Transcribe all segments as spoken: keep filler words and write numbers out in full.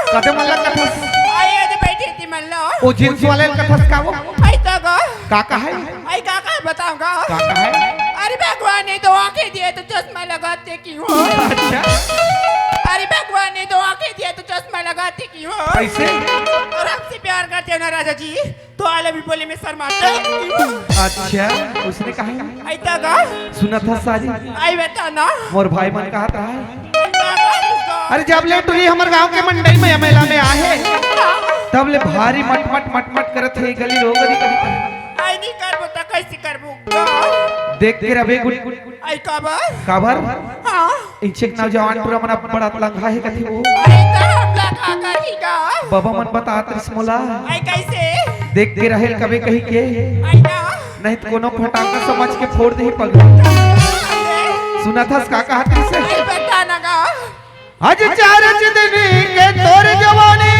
कते मन ला कथस? आई, आज बैठी थी मन ला। ओ जींस वाले ला कथस का वो? आई तो गा। का का है? आई का का बताऊंगा? का का है? अरे भगवान ने दो आंखें दिए तो चश्मा लगाते क्यों हो? अच्छा। अरे भगवान ने दो आंखें दिए तो चश्मा लगाते क्यों हो? कैसे? और हमसे प्यार करते हो ना राजा जी, तो आई लव यू बोले में शर्माते क्यों हो? अच्छा, उसने कहा है? आई तो गा। सुना था सारी। आई बता ना। मोर भाई मन कहा था है। आई तो गा, उसको। अरे जब ले टुरी हमर गांव के मंडई में मेला में आहे, तब ले भारी मटमट मटमट करत हे गली रोगरी करत हे। आई नहीं करबो त कैसे करबो? देख के रबे गुट। आई काबर? काबर? हाँ। इंचेक नौजवान टूरा मन बड़ा लंघा हे कथे वो। आई त हमला का कही गा? बाबा मन बतात रिस मोला। आई कैसे? देख के रहेल कबे कही के। आई ना। नहीं तो कोनो फटाका समझ के फोड़ देही पगला। सुना था का कहा तेरे से? आई बता ना गा। आज चार दिन के तोर जवानी,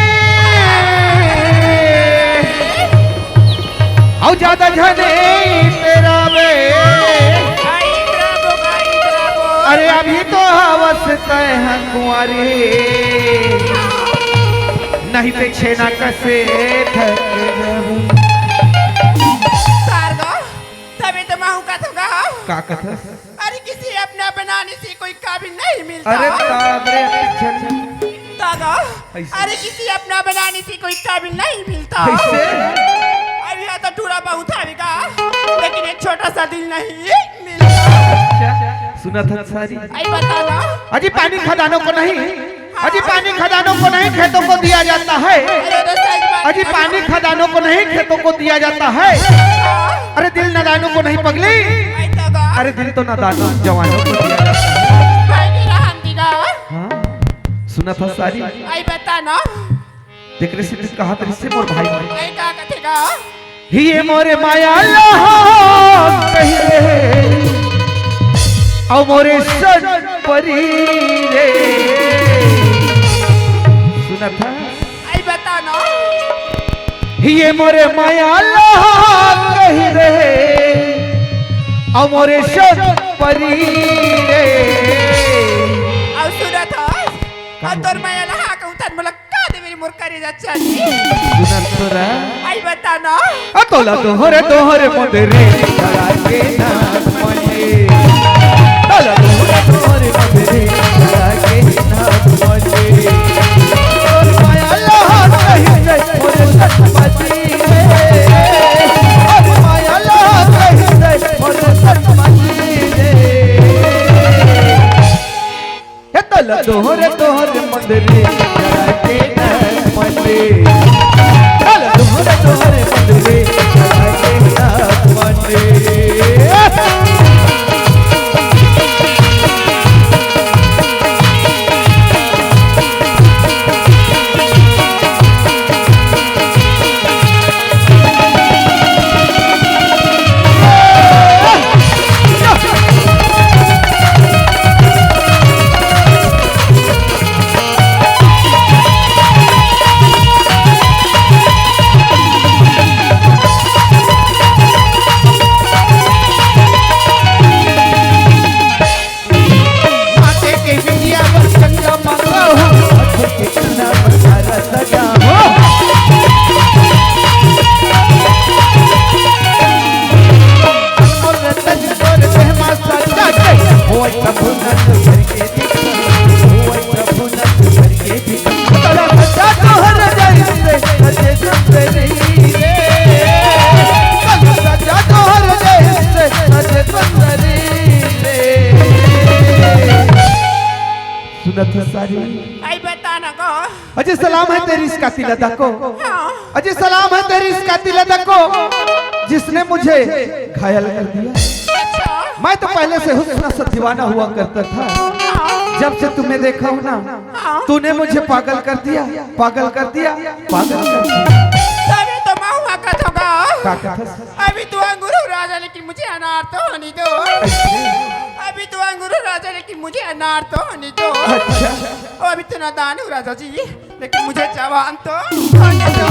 अउ ज्यादा झने तेरा बे। अरे अभी तो हवस तय है कुंवारी, नहीं ते छेना कसे थक जाबू। सारगो, तभी तो महू का थोगा। का कथस? अरे किसी अपना बनाने से कोई काबिल नहीं मिलता। अरे बाप रे, अच्छा। तागा। ऐसे। अरे किसी अपना बनाने से कोई काबिल नहीं मिलता। ऐसे। अरे यहाँ तो टूरा बहुत आवेगा, लेकिन एक छोटा सा दिल नहीं मिलता। अच्छा, सुना था सारी। आई बता ना। अजी पानी खदानों को नहीं, अजी पानी खदानों को नहीं खेतों को दिया जाता है। अरे तो सही बात अजी है। पानी खदानों को नहीं खेतों को दिया जाता है। हाँ। अरे दिल नादानों को नहीं पगली। आई तागा। अरे दिल तो नादानों जवानों को दिया जाता है। भाई की रहन दीगा। हाँ, सुना था सारी। आई बता ना। देख रे सिद्धि कहा तेरे से मोर भाई। आई का कथेगा? ये मोरे माया ला कही रे, अउ मोरे सन परी रे। सुना था? आई बता ना। ये मोरे माया ला कही रे, अउ मोरे सन परी रे। अउ सुना था? का? अउ तोर माया ला कहूँ तन मोला का दे मेरी मोर करेजा चली। सुना तोरा। आई बता ना। आ तोला तोहरे तोहरे मोदरे धरा के ना मने। तोला तोहरे तोहरे मोदरे धरा के ना मने। तोर माया ला कही रे मोरे सतपति रे। तोर माया ला कही रे मोरे सतपति रे। हे तल तोहर तोहर मंदिर के न मंदिर। तल तोहर तोहर मंदिर के न मंदिर। माथे के बिंदिया पर चंदा मांगा हो, माथे के चंदा पर सारा सजा हो। और रतन और रहमा सजा के, होय प्रभु नंद भर के दिखा, होय प्रभु नंद भर के दिखा। तोला सजा तोहर जैसे अजय सुंदरी रे, तोला सजा तोहर जैसे अजय सुंदरी रे। सुनत हो सारी? आई बता ना गो। अजय सलाम है तेरी इस कातिल अदा को। हाँ। अजय सलाम है तेरी इस कातिल अदा को, जिसने मुझे घायल कर दिया। अच्छा। मैं तो पहले से हुस्न से दीवाना हुआ करता था। हाँ। जब से तुम्हें देखा हूँ ना, हाँ। तूने मुझे पागल कर दिया, पागल कर दिया, पागल कर दिया। तभी तो मैं हुआ कथोगा। का कथस? अभी तो अंगूर हो राजा, लेकिन मुझे अनार तो होने दो। अभी तो अंगूर हो राजा, लेकिन मुझे अनार तो होने दो। अच्छा। ओ, अभी तो नादान हूँ राजा जी, लेकिन मुझे जवान तो होने दो।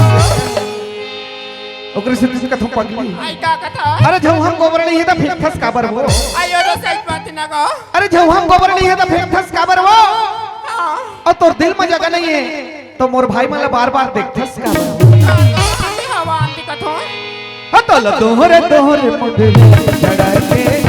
ओकरे से तुझे कथम पगली। आई का कथा? अरे जब हम गोबर नहीं है तो फिर फंस काबर वो? आयो तो सही बात ना गो। अरे जब हम गोबर नहीं है तो फिर फंस काबर वो? हाँ। तो तोर दिल में जगह नहीं है, तो मोर भाई मन ला बार बार देखथस का? अरे हवा आंधी कथो। हाँ, तो लो तोहरे तोहरे मुंडे झड़के